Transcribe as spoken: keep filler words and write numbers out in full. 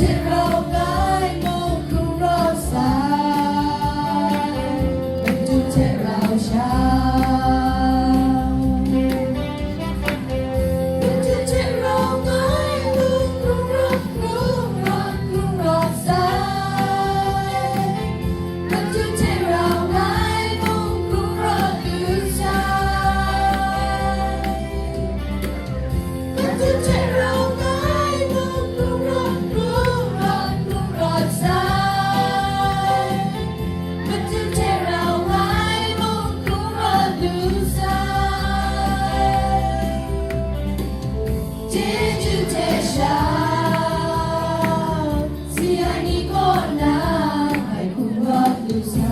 Rau ngai mung hkrung rawt sai, Madu hte rau sha. Madu hte rau ngai mung hkrung rawt, hkrung rawt, hkrung rawt sai. Madu hte rau ngai mung hkrung rawt lu sai. Madu hte rau ngai mung hkrung rawt, hkrung rawt, hkrung rawt sai. Madu hte rau ngai mung hkrung rawt lu sai. Chyeju hte sha, si ai ni kaw na ngai hkrung rawt lu sai.